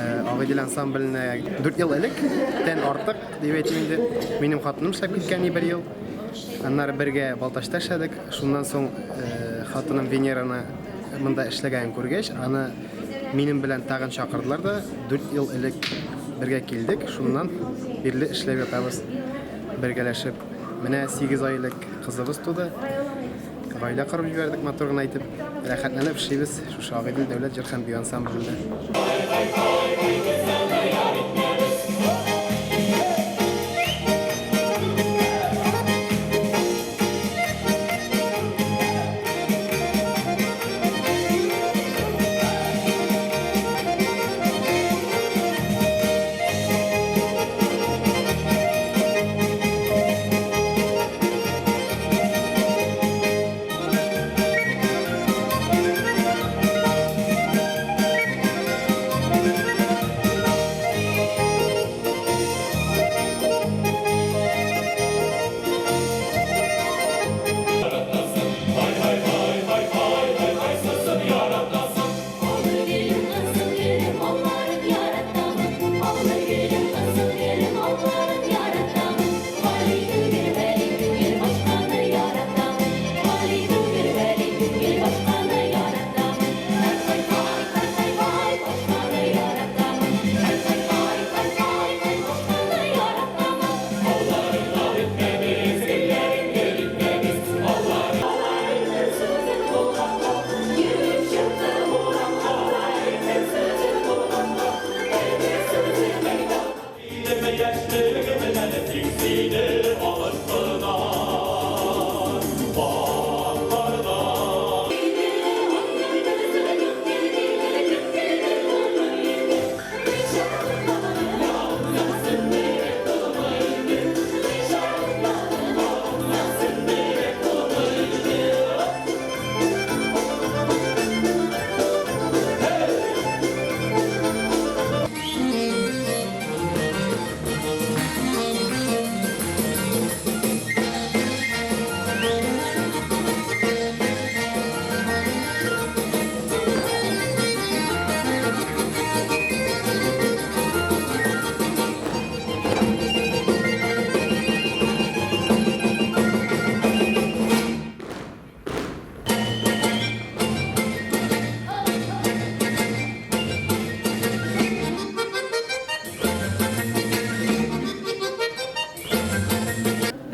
Агыйдел ансамбленә 4 ел элек тән артык дип әйтим инде. Минем хатыным эшләп киткән бер ел. Аннары бергә Балтачта эшләдек. Шуннан соң хатыным Венераны монда эшләгәнен күргәч, аны минем белән тагын чакырдылар да, 4 ел элек бергә килдек. Шуннан бирле эшләп ятабыз бергәләшеп. Менә 8 ай элек кызыбыз туды. Гаилә корып җибәрдек матур гына итеп. Рәхәтләнеп эшлибез шушы Агыйдел дәүләт җыр һәм бию ансамблендә.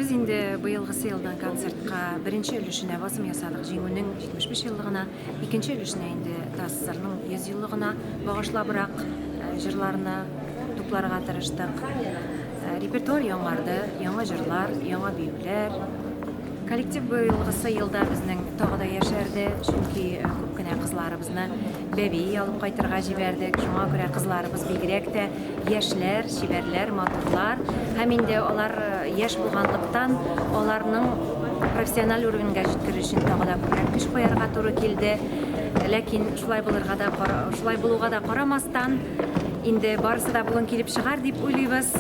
Без инде быелгысы елдан концертка беренче өлешенә басым ясадык, Җиңүнең 75 еллыгына, икенче өлешенә инде ТАССРның 100 еллыгына багышлабрак җырларны тупларга тырыштык. Репертуар яңарды, яңа җырлар, яңа биюләр. Коллектив быелгысы елда безнең тагы да яшәрде, чөнки күп кенә кызларыбызны бәби алып кайтырга җибәрдек. Шуңа күрә кызларыбыз бигрәк тә яшьләр, чибәрләр, матурлар. Һәм инде алар яшь булганлыктан, аларның профессиональ уровеньгә җиткерер өчен тагы да күбрәк көч куярга туры килде. Ләкин шулай булырга да, шулай булуга да карамастан, инде барысы да бүген килеп чыгар дип уйлыйбыз.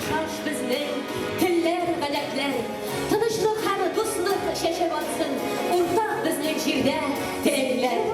Охшаш безнең телләр, гадәтләр. Тынычлык һәм дуслык чәчәк атсын Уртак безнең җирдә теләкләр.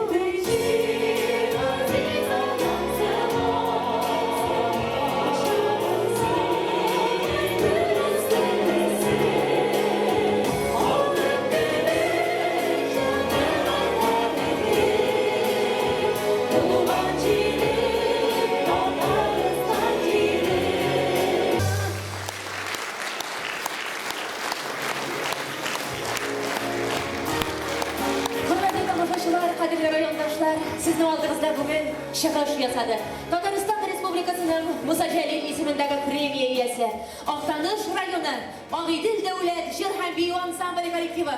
Хөрмәтле тамашачылар, кадерле райондашлар, сезнең алдыгызда бүген чыгыш ясады. Татарстан Республикасының Муса Җәлил исемендәге премия иясе, Актаныш районы Агыйдел дәүләт җыр һәм бию ансамбле коллективы.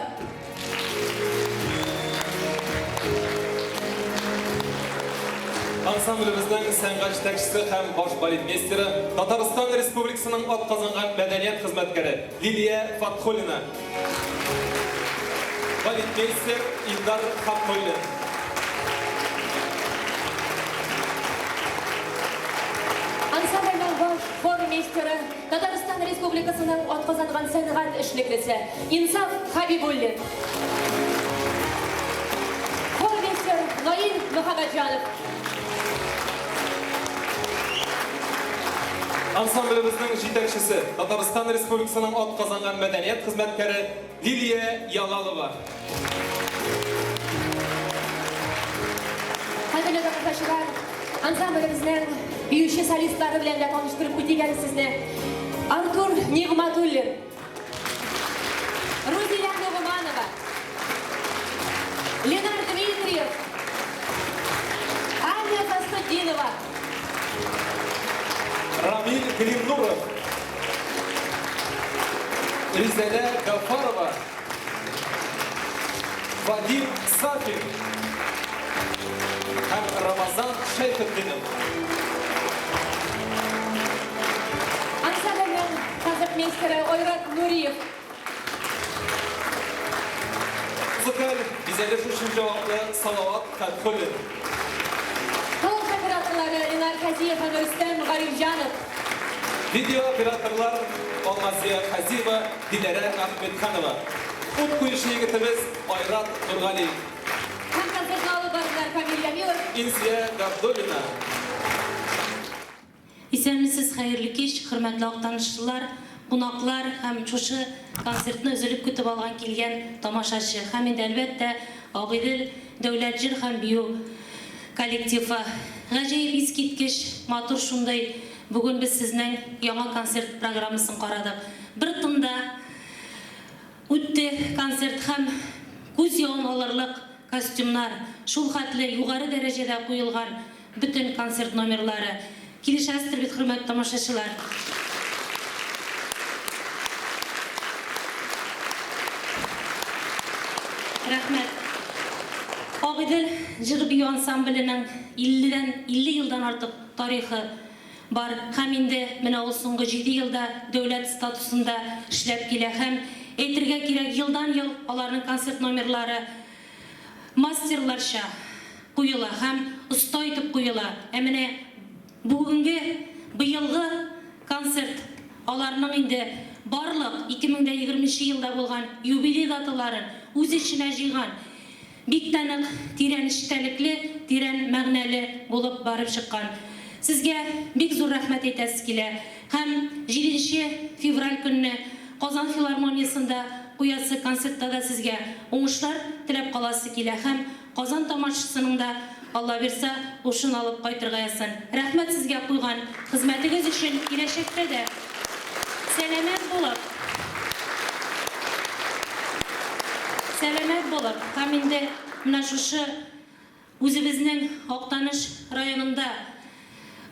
Ансамблебезнең сәнгать җитәкчесе һәм баш балетмейстеры, Татарстан Республикасының атказанган мәдәният хезмәткәре Лилия Фатхуллина. Балетмейстер Илдар Хакмуллин. Ансамбльнең баш хормейстеры, Татарстан Республикасының атказанган сәнгать эшлеклесе Инсаф Хәбибуллин. Хормейстер Наил Мөхәммәтҗанов. Ансамблебезнең җитәкчесе, Татарстан Республикасының атказанган мәдәният хезмәткәре Лилия Ялалова. Кадерле тамашачылар, ансамблебезнең биюче солистлары белән дә таныштырып үтик әле сезне. Артур Нигъматуллин, Рузилә Ногуманова, Ленар Дмитриев, Аня Фасхутдинова, Рамил Глимнуров, Ризәлә Гафарова, Вадим Сафин һәм Рамазан Шәйхетдинов. Ансамбльнең концертмейстеры Айрат Нуриев. Музыкаль бизәлеш өчен җаваплы Салават Фәтхуллин. Тавыш операторлары Ленар Хазиев һәм Рөстәм Гарифҗанов. Видео операторлар Алмазия Хазиева, Диләрә Әхмәтханова. Ут куючы егетебез Айрат Нургалиев. Һәм концертны алып бардылар Камил Ямилов. Инсия Габдуллина. Исәнмесез, хәерле кич, хөрмәтле актанышлылар, кунаклар һәм шушы концертны өзелеп көтеп алган килгән тамашачы һәм инде, әлбәттә, Агыйдел дәүләт җыр һәм бию коллективы. Гаҗәеп искиткеч матур шундый бүген без сезнең яңа концерт программасын карадык. Бер тында үтте концерт һәм күз явын алырлык костюмнар, шул хәтле югары дәрәҗәдә куелган бөтен концерт номерлары. Килешәсездер бит, хөрмәтле тамашачылар? Рәхмәт. Агыйдел җыр-бию ансамбленең илледән, 50 елдан артык тарихы бар һәм инде менә ул соңгы җиде елда дәүләт статусында эшләп килә һәм, әйтергә кирәк, елдан-ел аларның концерт номерлары мастерларча куела һәм оста итеп куела. Ә менә бүгенге, быелгы концерт аларның инде барлык 2020 нче елда булган юбилей даталарын үз эченә җыйган, бик тә нык тирән эчтәлекле, тирән мәгънәле булып барып чыккан. Сезгә бик зур рәхмәт әйтәсе килә. Һәм җиденче февраль көнне Казан филармониясендә куясы концертта да сезгә уңышлар теләп каласы килә һәм Казан тамашчысының да, Алла бирса, ушын алып кайтырга язсын. Рәхмәт сезгә куйган хезмәтегез өчен, киләчәктә дә сәламәт булып, сәламәт булып һәм инде менә шушы үзебезнең Актаныш районында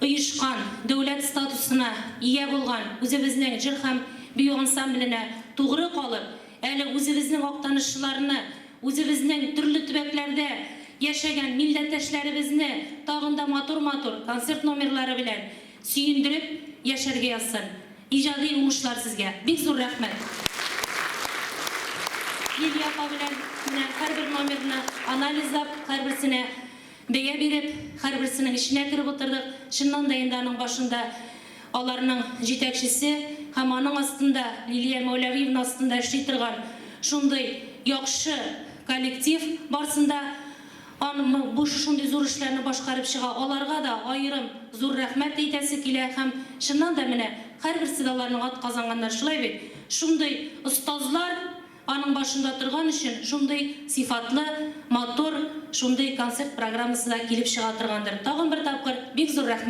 оешкан, дәүләт статусына ия булган үзебезнең җыр һәм бию ансамбленә тугры калып, әле үзебезнең актанышчыларны, үзебезнең төрле төбәкләрдә яшәгән милләттәшләребезне тагын да матур-матур концерт номерлары белән сөендереп яшәргә язсын. Иҗади уңышлар сезгә! Бик зур рәхмәт! Лилия апа белән менә һәрбер номерны анализлап, һәрберсенә бәя биреп, һәрберсенең эченә кереп утырдык. Чыннан да инде аның башында аларның җитәкчесе. һәм аның астында, Лилия Мәүләвиевна астында эшли торган шундый яхшы коллектив барсында аны бу шушындый зур эшләрне башкарып чыга. Аларга да аерым зур рәхмәт әйтәсе килә һәм чыннан да менә һәрберсе дә аларның атказанганнар, шулай бит? Шундый остазлар аның башында торган өчен шундый сыйфатлы, матур шундый концерт программасы да килеп чыга торгандыр. Тагын бер тапкыр бик зур рәхмәт.